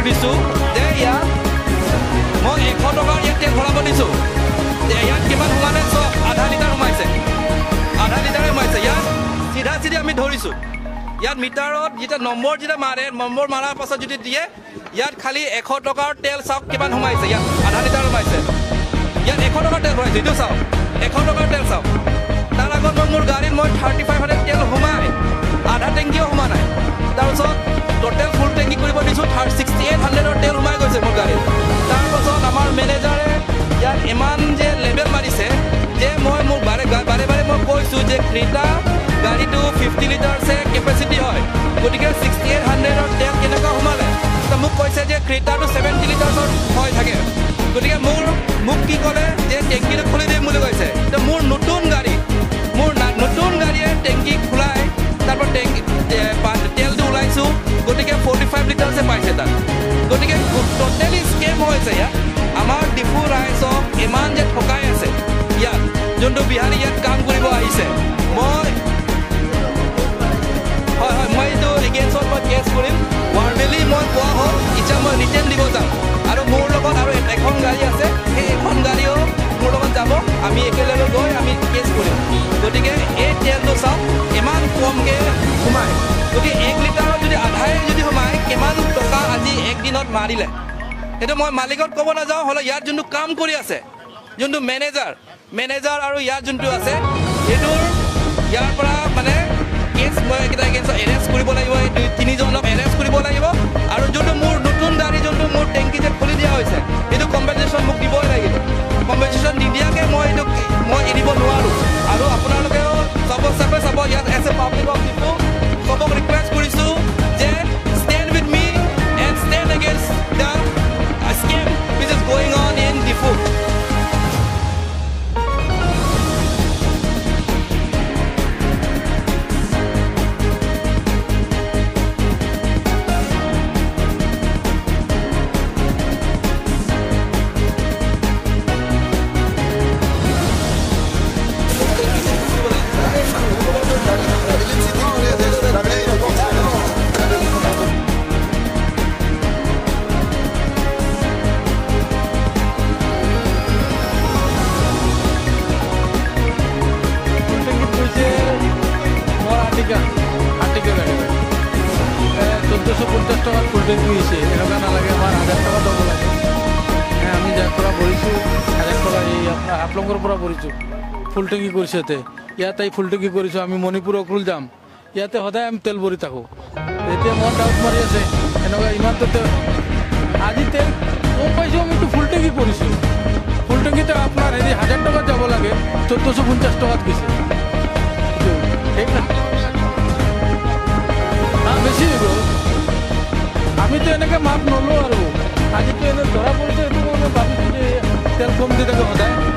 দিছোঁ যে ইয়াত মই 100 টকাৰ ইয়াত তেল ভৰাব দিছোঁ, ইয়াত কিমান সোমালে চব আধা লিটাৰ সোমাইছে, আধা লিটাৰে সোমাইছে। ইয়াত চিধা চিধি আমি ধৰিছোঁ, ইয়াত মিটাৰত যেতিয়া নম্বৰ যেতিয়া মাৰে, নম্বৰ মাৰাৰ পাছত যদি দিয়ে, ইয়াত খালি 100 টকাৰ তেল চাওক কিমান সোমাইছে, ইয়াত আধা লিটাৰ সোমাইছে। ইয়াত 100 টকাৰ তেল ভৰাইছে, এইটো চাওক 100 টকাৰ তেল চাওক। তাৰ আগত মই মোৰ গাড়ীত মই 3500 তেল সোমাই আধা টেংকিও সোমা নাই। তাৰপিছত টোটেল ফুল টেংকি কৰিব দিছোঁ, 6800 তেল সোমাই গৈছে মোৰ গাড়ীত। তাৰপাছত আমাৰ মেনেজাৰে ইয়াত ইমান যে লেবেল মাৰিছে যে মই মোক বাৰে বাৰে বাৰে মই কৈছোঁ যে ক্ৰেটা গাড়ীটো 50 লিটাৰ্ছে কেপাচিটি হয়, গতিকে 6800 তেল কেনেকুৱা সোমালে? তো মোক কৈছে যে ক্ৰেটাটো 70 লিটাৰ্ছৰ হৈ থাকে। গতিকে মোক কি ক'লে যে টেংকিটো খুলি দিম বুলি কৈছে। তো মোৰ নতুন গাড়ী, মোৰ নতুন গাড়ীয়ে টেংকি খোলাই তাৰপৰা টেংকি তেলটো ওলাইছোঁ, গতিকে 45 লিটাৰ্ছে পাইছে তাত। গতিকে ট'টেলি স্কেম হৈছে ইয়াত। আমাৰ ডিফু ৰাইজক ইমান যে ঠকাই আছে ইয়াত, যোনটো বিহাৰী ইয়াত কাম কৰিব আহিছে। মই হয় হয় মই এইটো এগেইনষ্টত মই কেছ কৰিম। ৱাৰ্বেলি মই কোৱা হ'ল, এতিয়া মই ৰিটাৰ্ণ দিব যাম। আৰু মোৰ লগত আৰু এখন গাড়ী আছে, সেই এখন গাড়ীও মোৰ লগত যাব, আমি একেলগে গৈ আমি কেছ কৰিম। গতিকে এই তেলটো চাওক ইমান কমকৈ সোমায়, গতিকে 1 লিটাৰত যদি আধাই যদি সোমায় কিমান টকা আজি একদিনত মাৰিলে, সেইটো মই মালিকত ক'ব নাযাওঁ। হ'লে ইয়াত যোনটো কাম কৰি আছে, যোনটো মেনেজাৰ আৰু ইয়াত যোনটো আছে, সেইটোৰ ইয়াৰ পৰা মানে কেছ মই এইকেইটা এগেইনষ্টত এৰেষ্ট কৰিব লাগিব, এই 3জনক এৰেষ্ট কৰিব লাগিব। আৰু যোনটো মোৰ নতুন গাড়ী, যোনটো মোৰ টেংকি যে খুলি দিয়া হৈছে, সেইটো কম্পেনচেশ্যন মোক দিবই লাগিব। কম্পেনচেশ্যন নিদিয়াকৈ মই এইটো মই এৰিব নোৱাৰোঁ। আৰু আপোনালোকেও চব চাপে চাব, ইয়াত as a public of Diphu চবক ৰিকুৱেষ্ট কৰিছোঁ যে stand with me and stand against the scam which is going on in Diphu. 1450 টকাত ফুল টেংকি হৈছে, এনেকুৱা নালাগে আমাৰ 1000 টকা দিব লাগে। আমি যাৰ পৰা ভৰিছোঁ 1000 টকা, এই আপোনাৰ হাফলঙৰ পৰা ভৰিছোঁ, ফুল টেংকি কৰিছোঁ ইয়াতে। ইয়াতে ফুল টেংকি কৰিছোঁ, আমি মণিপুৰ অকৰুল যাম, ইয়াতে সদায় আমি তেল ভৰি থাকোঁ। এতিয়া মোৰ ডাউট মাৰি আছে এনেকুৱা ইমানটো তেল আজি তেল কম পাইছোঁ, আমিতো ফুল টেংকি কৰিছোঁ। ফুল টেংকিতে আপোনাৰ হেৰি 1000 টকাত যাব লাগে, 1450 টকাত গৈছে। সেইকাৰণে বেছি হৈ গ'ল। আমিতো এনেকৈ মাপ নলওঁ আৰু আজিতো এনে ধৰা পৰিছে, সেইটো মই ভাবিছোঁ যে তেল কম দি থাকে সদায়।